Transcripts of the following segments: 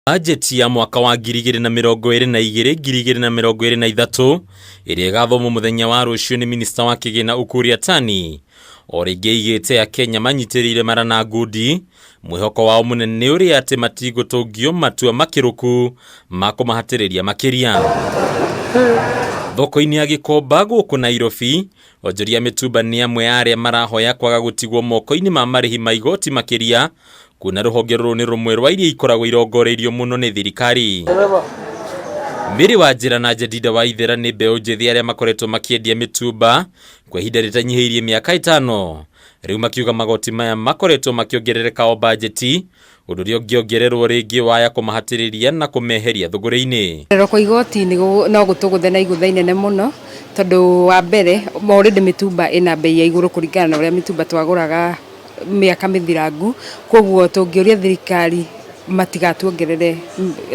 Bajeti ya mwaka wa 2022 2023 ĩrĩa ĩgathomwo mũthenya wa rũciũ nĩ minista wa kĩgĩna Ukur Yatani o rĩngĩ ĩigĩte Akenya manyitĩrĩire mara na ngundi. Mwĩhoko wao mũnene nĩ ũrĩa atĩ matigũtũngio matua makĩrũku ma kũmahatĩrĩria makĩria. Thoko-inĩ ya Gĩkomba gũkũ Nairobi, onjoria mĩtumba nĩ amwe a arĩa marahoya kwaga gũtigwo moko-inĩ ma marĩhi ma igoti makĩria, kuona rũhonge rũrũ nĩ rũmwe rwa iria ikoragwo irongoreirio mũno nĩ thirikari. Mary Wanjĩra na Jedida Waithera nĩ mbeũ njĩthĩ arĩa makoretwo makĩendia mĩtumba kwa ihinda rĩtanyihĩirie mĩaka 5. Rĩu makiuga magoti maya makoretwo makĩongerereka o bajeti, ũndũ ũrĩa ũngĩongererwo rĩngĩ waya kũmahatĩrĩria na kũmeheria thũgũrĩ-inĩ. Kuongererwo kwa igoti no gũtũgũthe na igũtha inene mũno, tondũ wa mbere already mĩtumba ĩna bei ya igũrũ kũringana na ũrĩa mĩtumba twagũraga mĩaka mĩthirangu, koguo tũngĩũria thirikari matigatuongerere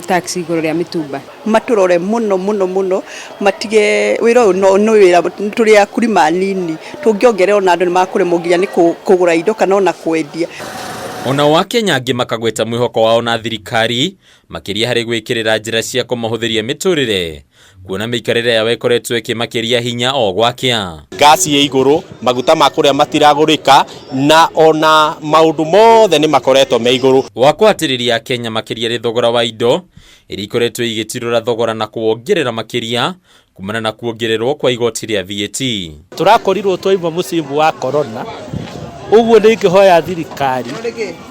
tax igũrũ rĩa mĩtumba. Matũrore mũno mũno mũno, matige wĩra ũyũ no wĩra tũrĩ akulima anini, tũngĩongererwo na andũ nĩ makũremwo nginya nĩ kũgũra indo kana ona kwendia. Ona o Akenya angĩ makagweta mwĩhoko wao na thirikari makĩria harĩ gwĩkĩrĩra njĩra cia kũmahũthĩria mĩtũrĩre, kuona mĩikarĩre yao ĩkoretwo ĩkĩmakĩria hinya o gwakĩa. Ngasi ĩ igũrũ, maguta ma kũrĩa matiragũrĩka, na ona maũndũ mothe nĩ makoretwo me igũrũ. Wa kũhatĩrĩria Akenya makĩria rĩ thogora wa indo iria ikoretwo igĩtirũra thogora na kũwongerera makĩria kumana na kuongererwo kwa igoti rĩa VAT. Tũrakorirwo twaima mũcimu wa corona, ũguo nĩ ingĩhoya thirikari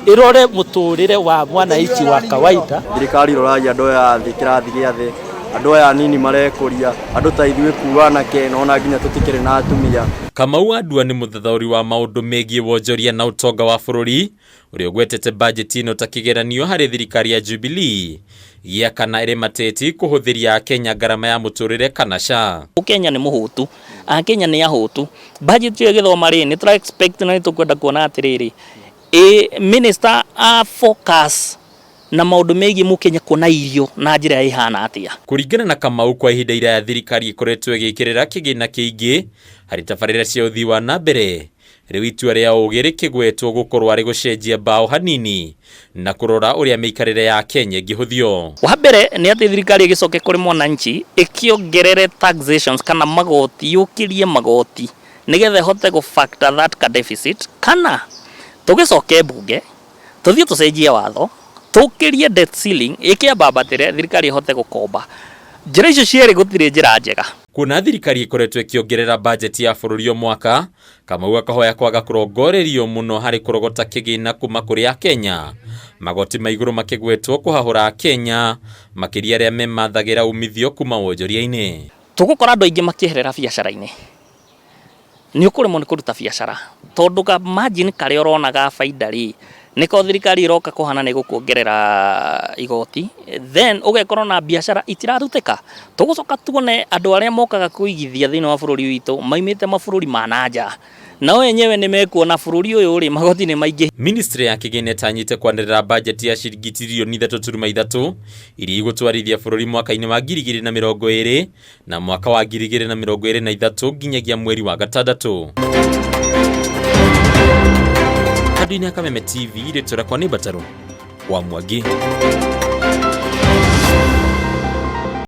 ĩrore mũtũrĩre wa mwananchi wa kawaida. Thirikari rorai andũ aya thĩ kĩrathi gĩa thĩ, andũ aya anini marekũria, andũ ta ithuĩ kuga anake na ona nginya tũtikĩrĩ na atumia. Kamau Andua nĩ mũthathaũri wa maũndũ megiĩ wonjoria na ũtonga wa bũrũri, ũrĩa ũgwetete bajeti ĩno ta kĩgeranio harĩ thirikari ya Jubilee gĩa kana ĩrĩ mateti kũhũthĩria Akenya ngarama ya mũtũrĩre kana ca. Kenya nĩ mũhũtu, Akenya nĩ ahũtu. Budget ĩyo ĩgĩthoma rĩ, nĩ tũra expect na nĩ tũkwenda kuona atĩrĩrĩ, ĩ minister a focus na maũndũ megiĩ mũkenya kuona irio na njĩra ĩhana atĩa. Kũringana na Kamau, kwa ihinda iraya thirikari ĩkoretwo ĩgĩkĩrĩra kĩgĩna kĩingĩ harĩ tabarĩra cia ũthii wa na mbere. Rĩu itua rĩa ũgĩ rĩkĩgwetwo gũkorwo arĩ gũcenjia mbaũ hanini na kũrora ũrĩa mĩikarĩre ya Kenya ĩngĩhũthio. Wa mbere nĩ atĩ thirikari ĩgĩcoke kũrĩ mwananchi ĩkĩongerere taxations kana magoti, yũkĩrie magoti nĩgetha ĩhote gũ factor that ka deficit, kana tũgĩcoke mbunge tũthiĩ tũcenjie watho tũkĩrie debt ceiling ĩkĩambambatĩre thirikari ĩhote gũkomba. Njĩra icio cierĩ gũtirĩ njĩra njega. Kuona thirikari ĩkoretwo ĩkĩongerera bajeti ya bũrũri o mwaka, Kamau akahoya kwaga kũrongorerio mũno harĩ kũrogota kĩgĩna kuma kũrĩ Akenya. Magoti ma igũrũ makĩgwetwo kũhahũra Akenya, makĩria arĩa memathagĩra umithio kuma wonjoria-inĩ. Tũgũkora andũ aingĩ makĩeherera biacara-inĩ. Nĩ ũkũremwo nĩ kũruta biacara tondũ ka margin karĩa ũrona ga baida rĩ, nĩko thirikari ĩroka kũhana nĩ ĩgũkuongerera igoti, then ũgekora ona biacara itirarutĩka. Tũgũcoka tuone andũ arĩa mokaga kũigithia thĩinĩ wa bũrũri witũ maimĩte mabũrũri ma na nja, nao enyewe nĩ mekuona bũrũri ũyũ rĩ, magoti nĩ maingĩ. Ministry ya kĩgĩna ĩtanyĩte kwanĩrĩra bajeti ya ciringi tirioni 3.3 iria igũtwarithia bũrũri mwaka-inĩ wa 2020 na mwaka wa 2023 nginyagia mweri wa gatandatũ. Handũ-inĩ ha Kameme TV, rĩtwa rĩakwa nĩ Mbatarũ wa Mwangi.